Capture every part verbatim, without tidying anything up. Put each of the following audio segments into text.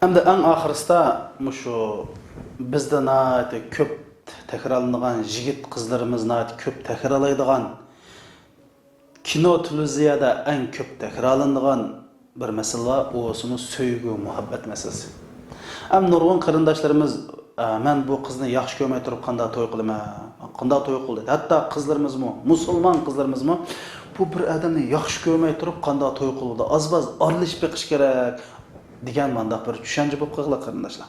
ئەمدى ئەڭ ئاخىرسىدا مۇشۇ بىزدە ناھايىتى كۆپ تەكرارلىنىدىغان، يىگىت قىزلىرىمىز ناھايىتى كۆپ تەكرارلايدىغان، كىنو، تېلېۋىزىيەدە ئەڭ كۆپ تەكرارلىنىدىغان بىر مەسىلە بار، ئۇ بولسىمۇ سۆيگۈ، مۇھەببەت مەسىلىسى. ئەمما نۇرغۇن قېرىنداشلىرىمىز، «ئە، مەن بۇ قىزنى ياخشى كۆرمەي تۇرۇپ قانداق توي قىلىمەن؟ قانداق توي قىلدى؟» ھەتتا قىزلىرىمىزمۇ، مۇسۇلمان قىزلىرىمىزمۇ، «بۇ بىر ئادەمنى ياخشى كۆرمەي تۇرۇپ قانداق توي قىلىدۇ؟ ئاز-باز ئارىلىشىپ بېقىش كېرەك» دېگەن مانداق بىر چۈشەنچە بولۇپ قالغىلى، قېرىنداشلار.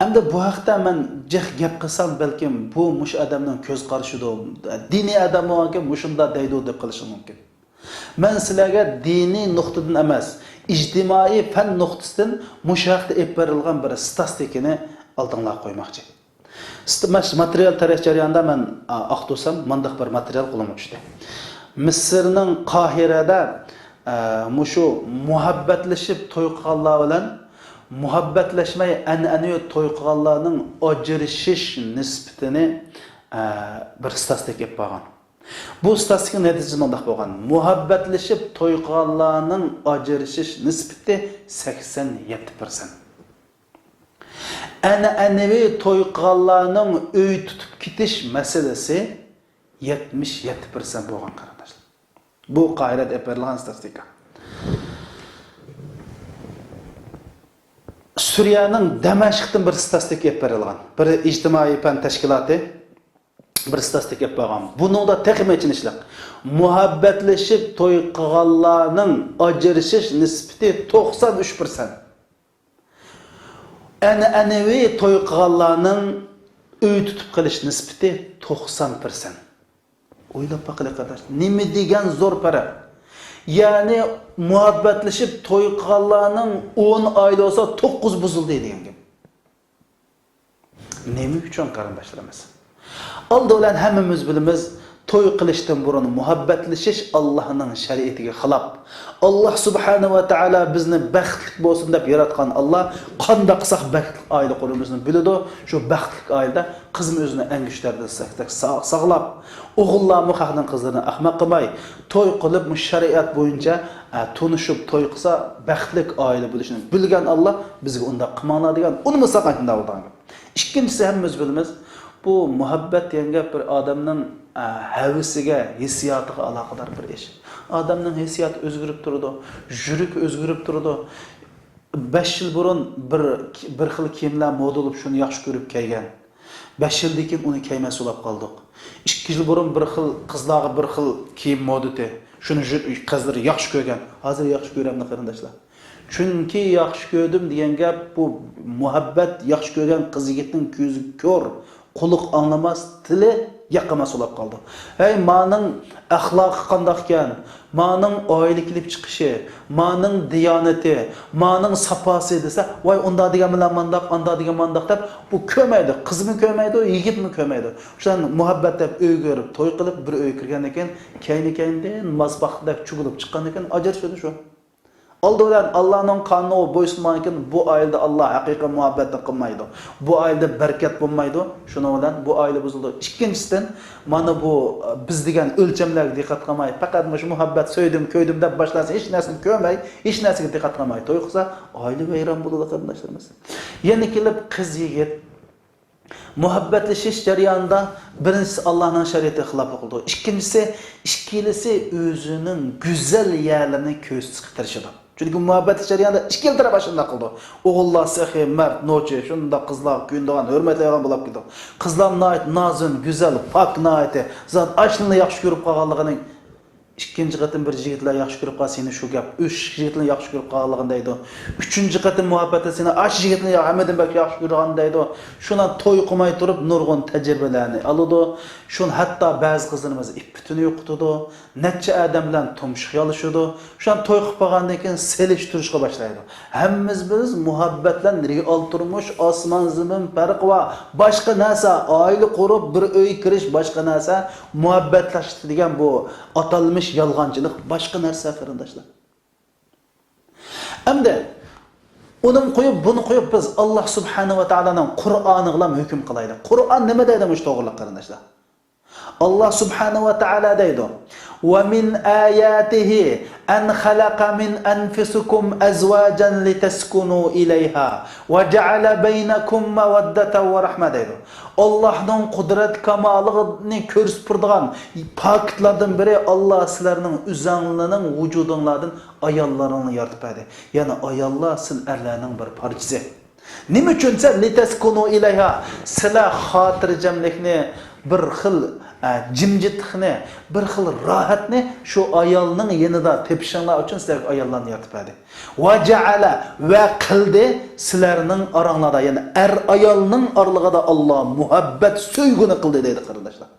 ئەمدى بۇ ھەقتە مەن جىق گەپ قىلسام، بەلكىم بۇ مۇشۇ ئادەمنىڭ كۆز قارىشىدۇ، دىنىي ئادەم بولغانكەن مۇشۇنداق دەيدۇ دەپ قېلىشىڭ مۇمكىن. مەن سىلەرگە دىنىي نۇقتىدىن ئەمەس، ئىجتىمائىي پەن نۇقتىسىدىن مۇشۇ ھەقتە ئېلىپ بېرىلغان بىر ستاتىستىكىنى ئالدىڭلارغا قويماقچى. ست-، ماش-، ماتېرىيال تەرەت جەريانىدا مەن، ئا، ئاختۇرسام، مانداق بىر ماتېرىيال قولۇمغا چۈشتى. مىسىرنىڭ قاھىرەدە، ئە، مۇشۇ مۇھەببەتلىشىپ توي قىلغانلار بىلەن مۇھەببەتلەشمەي ئەنئەنىۋى توي قىلغانلارنىڭ ئاجرىشىش نىسبىتىنى، ئە، بىر ستاتىستىكا ئېلىپ بارغان. بۇ ستاتىستىكا نەتىجىسى مۇنداق بولغان. مۇھەببەتلىشىپ توي قىلغانلارنىڭ ئاجرىشىش نىسبىتى سەكسەن يەتتە پىرسەنت. ئەنئەنىۋى توي قىلغانلارنىڭ ئۆي تۇتۇپ كېتىش مەسىلىسى يەتمىش يەتتە پىرسەنت بولغان، قېرىنداشلار. بۇ قاھىرەدە ئېلىپ بېرىلغان ستاتىستىكا. سۈرىيەنىڭ دەمەشقتىن بىر ستاتىستىكا ئېلىپ بېرىلغان. بىر ئىجتىمائىي پەن تەشكىلاتى بىر ستاتىستىكا ئېلىپ بارغان. بۇنىڭدا تېخىمۇ ئېچىنىشلىق. مۇھەببەتلىشىپ توي قىلغانلارنىڭ ئاجرىشىش نىسبىتى توقسان ئۈچ پىرسەنت. ئەنئەنىۋى توي قىلغانلارنىڭ ئۆي تۇتۇپ قېلىش نىسبىتى توقسان پىرسەنت. ئويلاپ باقىلى، قېرىنداش، نېمە دېگەن زور پەرق! يەنى مۇھەببەتلىشىپ توي قىلغانلارنىڭ ئون ئائىلە بولسا، توققۇز بۇزۇلدى دېگەن گەپ. نېمە ئۈچۈن، قېرىنداشلىرىمىز؟ ئالدى بىلەن ھەممىمىز بىلىمىز، توي قىلىشتىن بۇرۇن مۇھەببەتلىشىش ئاللاھنىڭ شەرىئىتىگە خىلاپ. ئاللاھ سۇبھانەھۇ ۋە تائالا بىزنى بەختلىك بولسۇن دەپ ياراتقان ئاللاھ، قانداق قىلساق بەختلىك ئائىلە قۇرىمىزنى بىلىدۇ. شۇ بەختلىك ئائىلىدە قىزمۇ ئۆزىنى ئەڭگۈشتەردىن سەكسەك سا-، ساغلاپ، ئوغۇللارمۇ خەقنىڭ قىزلىرىنى ئەخمەق قىلماي، توي قىلىپ، مۇشۇ شەرىئەت بويىچە، ئە، تونۇشۇپ توي قىلسا، بەختلىك ئائىلە بولۇشىنى بىلگەن ئاللاھ بىزگە ئۇنداق قىلماڭلار دېگەن، ئۇنىمىساق ئاشۇنداق بولىدىغان گەپ. ئىككىنچىسى، ھەممىمىز بىلىمىز، بۇ مۇھەببەت دېگەن گەپ بىر ئادەمنىڭ، ئە، ھەۋىسىگە، ھېسسىياتىغا ئالاقىدار بىر ئىش. ئادەمنىڭ ھېسسىياتى ئۆزگىرىپ تۇرىدۇ، يۈرىكى ئۆزگىرىپ تۇرىدۇ. بەش يىل بۇرۇن بىر، بىر خىل كىيىملەر مودا بولۇپ، شۇنى ياخشى كۆرۈپ كىيگەن. بەش يىلدىن كېيىن ئۇنى كىيمەس بولۇپ قالدۇق. ئىككى يىل بۇرۇن بىر خىل، قىزلارغا بىر خىل كىيىم مودا ئىدى. شۇنى يۈ-، قىزلىرى ياخشى كۆرگەن. ھازىر ياخشى كۆرەمدۇ، قېرىنداشلار؟ چۈنكى ياخشى كۆردۈم دېگەن گەپ، بۇ مۇھەببەت، ياخشى كۆرگەن قىز يىگىتنىڭ كۆزى كور، قۇلىقى ئاڭلىماس، تىلى ياقىماس بولۇپ قالىدۇ. ھەي، مانىڭ ئەخلاقى قانداقكەن، مانىڭ ئائىلە كېلىپ چىقىشى، مانىڭ دىيانىتى، مانىڭ ساپاسى دېسە، ۋاي، ئۇنداق دېگەن بىلەن مانداق، ئانداق دېگەن مانداق دەپ، بۇ كۆرمەيدۇ. قىزمۇ كۆرمەيدۇ، يىگىتمۇ كۆرمەيدۇ. شۇلار مۇھەببەت دەپ ئۆيگە بېرىپ توي قىلىپ، بىر ئۆيگە كىرگەندىن كېيىن، كەينى-كەينىدىن ماس باققىدەك چۇبۇلۇپ چىققاندىن كېيىن ئاجرىشىدۇ شۇ. ئالدى بىلەن ئاللانىڭ قانۇنىغا بويسۇنمىغاندىن كېيىن بۇ ئائىلىدە ئاللا ھەقىقىي مۇھەببەتنى قىلمايدۇ. بۇ ئائىلىدە بەرىكەت بولمايدۇ. شۇنىڭ بىلەن بۇ ئائىلە بۇزۇلىدۇ. ئىككىنچىسىدىن، مانا بۇ، بىز دېگەن ئۆلچەملەرگە دىققەت قىلماي، پەقەت مۇشۇ مۇھەببەت، سۆيدۈم، كۆيدۈم دەپ باشلانسا، ھېچ نەرسىنى كۆرمەي، ھېچ نەرسىگە دىققەت قىلماي توي قىلسا، ئائىلە ۋەيران بولىدۇ، قېرىنداشلىرىمىز. يەنە كېلىپ قىز يىگىت مۇھەببەتلىشىش جەريانىدا بىرىنچىسى ئاللانىڭ شەرىئىتىگە خىلاپلىق قىلىدۇ. ئىككىنچىسى، ئىككىلىسى ئۆزىنىڭ گۈزەل يەرلىرىنى كۆرسىتىشكە تىرىشىدۇ. چۈنكى مۇھەببەتلىك جەرياندا ئىككىلا تەرەپ ئاشۇنداق قىلىدۇ. ئوغۇللار سېخىي، مەرد، نوچى، شۇنداق قىزلارغا كۆيۈنىدىغان، ھۆرمەتلەيدىغان بولۇپ كېتىدۇ. قىزلار ناھايىتى نازۇن، گۈزەل، پاك ناھايىتى. زادى ئاشۇنى ياخشى كۆرۈپ قالغانلىقىنىڭ ئىككىنچى قېتىم بىر يىگىتلەر ياخشى كۆرۈپ قالسا، يەنە شۇ گەپ. ئۈچ يىگىتلەر ياخشى كۆرۈپ قالغانلىقىنى دەيدۇ. ئۈچىنچى قېتىم مۇھەببەتتە سېنى ئاشۇ يىگىتنى ھەممىدىن بەك ياخشى كۆرىدىغان دەيدۇ. شۇنداق توي قىلماي تۇرۇپ نۇرغۇن تەجرىبىلەرنى ئالىدۇ. شۇ ھەتتا بەزى قىزلىرىمىز ئىپپىتىنى يوقىتىدۇ. نەچچە ئادەم بىلەن تۇمشۇق يالىشىدۇ. شۇنداق توي قىلىپ قالغاندىن كېيىن سېلىشتۇرۇشقا باشلايدۇ. ھەممىمىز بىلىمىز، مۇھەببەت بىلەن رېئال تۇرمۇش ئاسمان زېمىن پەرقى بار. باشقا نەرسە، ئائىلە قۇرۇپ، بىر ئۆيگە كىرىش باشقا نەرسە، مۇھەببەتلەشتى دېگەن بۇ ئاتالمىش يالغانچىلىق باشقا نەرسە، قېرىنداشلار. ئەمدى ئۇنىمۇ قويۇپ، بۇنى قويۇپ، بىز ئاللا سۇبھانەھۇ ۋە تائالانىڭ قۇرئانىغىلا ھۆكۈم قىلايلى. قۇرئان نېمە دەيدۇ مۇشۇ توغرىلىق، قېرىنداشلار؟ ئاللا سۇبھانەھۇ ۋە تائالا دەيدۇ، ومن آياته أن خلق من أنفسكم أزواجا لتسكنوا إليها وجعل بينكم مودة ورحمة دەيدۇ. ئاللاھنىڭ قۇدرەت كامالىنى كۆرسىتىپ تۇرىدىغان پاكىتلاردىن بىرى، ئاللا سىلەرنىڭ ئۆزەڭلىرىنىڭ ۋۇجۇدۇڭلاردىن ئاياللىرىڭنى يارىتىپ بەردى. يەنى ئاياللار سىل ئەرلەرنىڭ بىر پارچىسى. نېمە ئۈچۈن دېسە، لىتەسكۇنۇ ئىلەيھا، سىلەر خاتىرجەملىكنى، بىر خىل، ئە، جىمجىتلىقنى، بىر خىل راھەتنى شۇ ئايالنىڭ يېنىدا تېپىشىڭلار ئۈچۈن سىلەرگە ئاياللارنى يارىتىپ بەردى. ۋە جەئەلە، ۋە قىلدى سىلەرنىڭ ئاراڭلاردا، يەنى ئەر ئايالنىڭ ئارىلىقىدا ئاللا مۇھەببەت، سۆيگۈنى قىلدى دەيدۇ، قېرىنداشلار.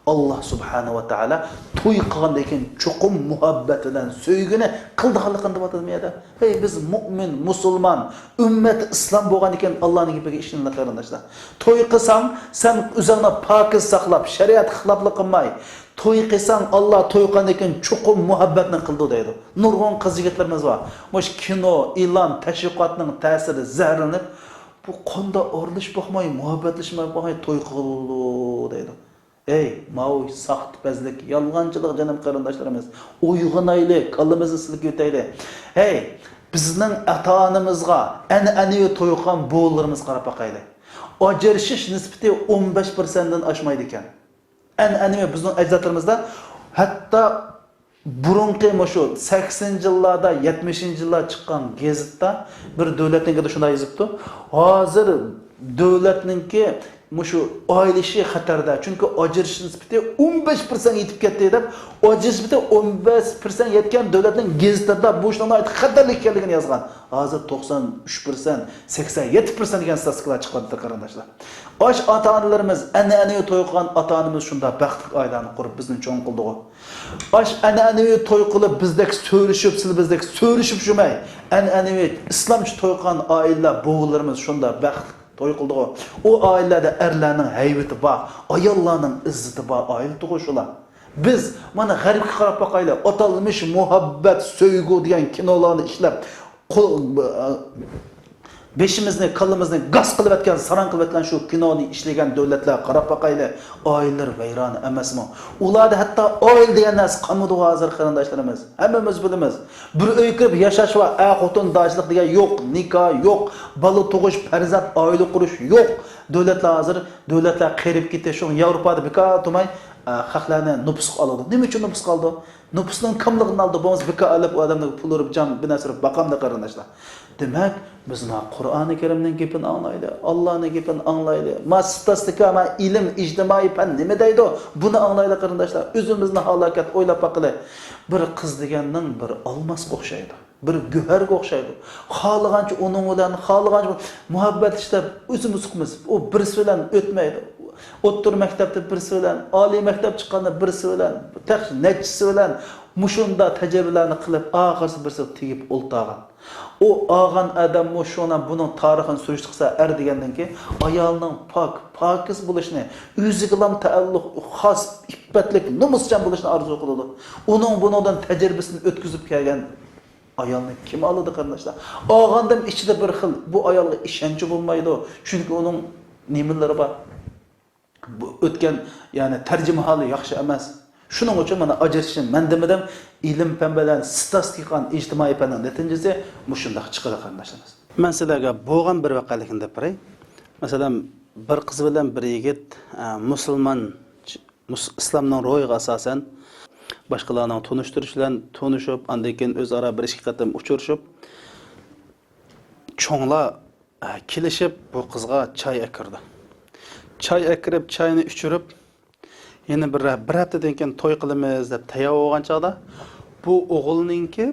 ئاللا سۇبھانەھۇ ۋە تائالا توي قىلغاندىن كېيىن چوقۇم مۇھەببەت بىلەن سۆيگۈنى قىلىدىغانلىقىنى دەۋاتىدۇ بۇ يەردە. ھەي، بىز مۇئمىن، مۇسۇلمان، ئۈممەت ئىسلام بولغاندىن كېيىن ئاللانىڭ گېپىگە ئىشىنىڭلار، قېرىنداشلار. توي قىلساڭ، سەن ئۆزۈڭنى پاكىز ساقلاپ، شەرىئەت خىلاپلىق قىلماي، توي قىلساڭ، ئاللا توي قىلغاندىن كېيىن چوقۇم مۇھەببەتنى قىلىدۇ دەيدۇ. نۇرغۇن قىز يىگىتلىرىمىز بار. مۇشۇ كىنو، ئېلان، تەشۋىقاتنىڭ تەسىرىدە زەھەرلىنىپ، بۇ قاندا ئارىلىشىپ باقماي، مۇھەببەتلىشىپ باقماي توي قىلغىلى بولىدۇ دەيدۇ. ھەي، ماۋۇ ساختىپەزلىك، يالغانچىلىق، جېنىم قېرىنداشلىرىمىز. ئويغىنايلى، كاللىمىزنى سىلكىۋېتەيلى. ھەي، بىزنىڭ ئاتا-ئانىمىزغا، ئەنئەنىۋى توي قىلغان بوۋىلىرىمىزغا قاراپ باقايلى. ئاجرىشىش نىسبىتى ئون بەش پىرسەنتتىن ئاشمايدىكەن. ئەنئەنىۋى بىزنىڭ ئەجدادلىرىمىزدا ھەتتا بۇرۇنقى مۇشۇ سەكسىنىنچى يىللاردا، يەتمىشىنچى يىللار چىققان گېزىتتا بىر دۆلەتنىڭكىدە شۇنداق يېزىپتۇ. ھازىر دۆلەتنىڭكى مۇشۇ ئايرىلىشى خەتەردە. چۈنكى ئاجرىشىش نىسبىتى ئون بەش پىرسەنت يېتىپ كەتتى دەپ، ئاجرىشىش نىسبىتى ئون بەش پىرسەنت يەتكەن دۆلەتنىڭ گېزىتىدا بۇ ئىشنىڭ ناھايىتى خەتەرلىك ئىكەنلىكىنى يازغان. ھازىر توقسان ئۈچ پىرسەنت، سەكسەن يەتتە پىرسەنت دېگەن ستاتىستىكىلار چىقىۋاتىدۇ، قېرىنداشلار. ئاش ئاتا-ئانىلىرىمىز، ئەنئەنىۋى توي قىلغان ئاتا-ئانىمىز شۇنداق بەختلىك ئائىلىنى قۇرۇپ بىزنى چوڭ قىلدىغۇ. ئاش ئەنئەنىۋى توي قىلىپ، بىزدەك سۆرۈشۈپ، سىلى بىزدەك سۆرۈشۈپ يۈرمەي، ئەنئەنىۋى ئىسلامچە توي قىلغان ئائىلىلەر، بوۋىلىرىمىز شۇنداق بەختلىك توي قىلدىغۇ. ئۇ ئائىلىلەردە ئەرلەرنىڭ ھەيۋىتى بار، ئاياللارنىڭ ئىززىتى بار ئائىلىدىغۇ شۇلار. بىز مانا غەربكە قاراپ باقايلى، ئاتالمىش مۇھەببەت، سۆيگۈ دېگەن كىنولارنى ئىشلەپ، قول-، بېشىمىزنى، كاللىمىزنى گاس قىلىۋەتكەن، ساراڭ قىلىۋەتكەن شۇ كىنونى ئىشلىگەن دۆلەتلەرگە قاراپ باقايلى. ئائىلىلىرى ۋەيران ئەمەسمۇ؟ ئۇلاردا ھەتتا ئائىلە دېگەن نەرسە قالمىدىغۇ ھازىر، قېرىنداشلىرىمىز. ھەممىمىز بىلىمىز. بىر ئۆيگە كىرىپ ياشاش بار، ئەر-خوتۇن داجىلىق دېگەن يوق، نىكاھ يوق، بالا تۇغۇش، پەرزەنت، ئائىلە قۇرۇش يوق. دۆلەتلەر ھازىر، دۆلەتلەر قېرىپ كېتىش، شۇڭا ياۋروپادا بىكار تۇرماي، ئە، خەقلەرنى نوپۇسقا ئالىدۇ. نېمە ئۈچۈن نوپۇسقا ئالىدۇ؟ نوپۇسنىڭ كاملىقىنى ئالدى، بولمىسا بىكار ئېلىپ، ئۇ ئادەملەرگە پۇل ئۇرۇپ، جان بىر نەرسە ئۇرۇپ باقامدۇ، قېرىنداشلار؟ دېمەك، بىز ما قۇرئانى كەرىمنىڭ گېپىنى ئاڭلايلى، ئاللانىڭ گېپىنى ئاڭلايلى. ما ستاتىستىكا، ما ئىلىم، ئىجتىمائىي پەن نېمە دەيدۇ؟ بۇنى ئاڭلايلى، قېرىنداشلار. ئۆزىمىزنى ھالاكەت ئويلاپ باققىلى. بىر قىز دېگەننىڭ بىر ئالماسقا ئوخشايدۇ. بىر گۆھەرگە ئوخشايدۇ. خالىغانچە ئۇنىڭ بىلەن، خالىغانچە مۇھەببەتلىشىپ ئۆزىمىز ئۇقىمىز. ئۇ بىرسى بىلەن ئۆتمەيدۇ. ئوتتۇرا مەكتەپتە بىرسى بىلەن، ئالىي مەكتەپ چىققاندا بىرسى بىلەن، تېخى نەچچىسى بىلەن مۇشۇنداق تەجرىبىلەرنى قىلىپ، ئاخىرسى بىرسىگە تېگىپ ئولتۇرغان. ئۇ ئالغان ئادەممۇ شۇنىڭ بۇنىڭ تارىخىنى سۈرۈشتە قىلسا، ئەر دېگەندىن كېيىن ئايالنىڭ پاك، پاكىز بولۇشىنى، ئۆزىگىلا تەئەللۇق، خاس، ئىپپەتلىك، نومۇسچان بولۇشىنى ئارزۇ قىلىدۇ. ئۇنىڭ بۇنىڭدىن تەجرىبىسىنى ئۆتكۈزۈپ كەلگەن ئايالنى كىم ئالىدۇ، قېرىنداشلار؟ ئالغاندىن ئىچىدە بىر خىل، بۇ ئايالغا ئىشەنچى بولمايدۇ. چۈنكى ئۇنىڭ نېمىلىرى بار؟ بۇ ئۆتكەن، يەنى تەرجىمىھالى ياخشى ئەمەس. شۇنىڭ ئۈچۈن مانا ئاجرىشىشنى مەن دېمىدىم. ئىلىم پەن بىلەن ستاتىستىكا، ئىجتىمائىي پەننىڭ نەتىجىسى مۇشۇنداق چىقىدۇ، قېرىنداشلىرىمىز. مەن سىلەرگە بولغان بىر ۋەقەلىكنى دەپ بېرەي. مەسىلەن، بىر قىز بىلەن بىر يىگىت، ئە، مۇسۇلمان، مۇس-، ئىسلامنىڭ روھىغا ئاساسەن، باشقىلارنىڭ تونۇشتۇرۇشى بىلەن تونۇشۇپ، ئاندىن كېيىن ئۆزئارا بىر ئىككى قېتىم ئۇچرىشىپ، چوڭلار، ئە، كېلىشىپ بۇ قىزغا چاي ئەكىرىدۇ. چاي ئەكىرىپ، چاينى ئىچۈرۈپ، يەنە بىر، بىر ھەپتىدىن كېيىن توي قىلىمىز دەپ تەييار بولغان چاغدا، بۇ ئوغۇلنىڭكى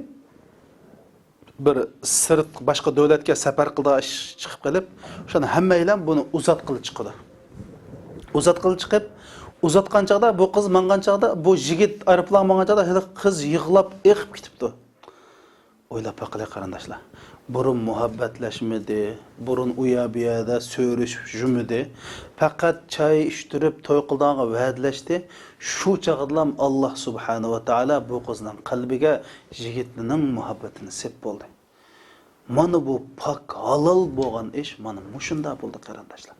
بىر سىرت، باشقا دۆلەتكە سەپەر قىلىدىغان ئىش چىقىپ قېلىپ، شۇنى ھەممەيلەن بۇنى ئۇزاتقىلى چىقىدۇ. ئۇزاتقىلى چىقىپ، ئۇزاتقان چاغدا، بۇ قىز ماڭغان چاغدا، بۇ يىگىت ئايروپىلانغا ماڭغان چاغدا، ھېلىقى قىز يىغلاپ ئېقىپ كېتىپتۇ. ئويلاپ باقىلى، قېرىنداشلار. بۇرۇن مۇھەببەتلەشمىدى، بۇرۇن ئۇ يەر بۇ يەردە سۆرۈشۈپ يۈرمىدى. پەقەت چاي ئىچتۈرۈپ توي قىلىدىغانغا ۋەدىلەشتى. شۇ چاغدىلام ئاللا سۇبھانەھۇ ۋە تائالا بۇ قىزنىڭ قەلبىگە يىگىتنىڭ مۇھەببىتىنى سېلىپ بولدى. مانا بۇ پاك، ھالال بولغان ئىش مانا مۇشۇنداق بولدى، قېرىنداشلار.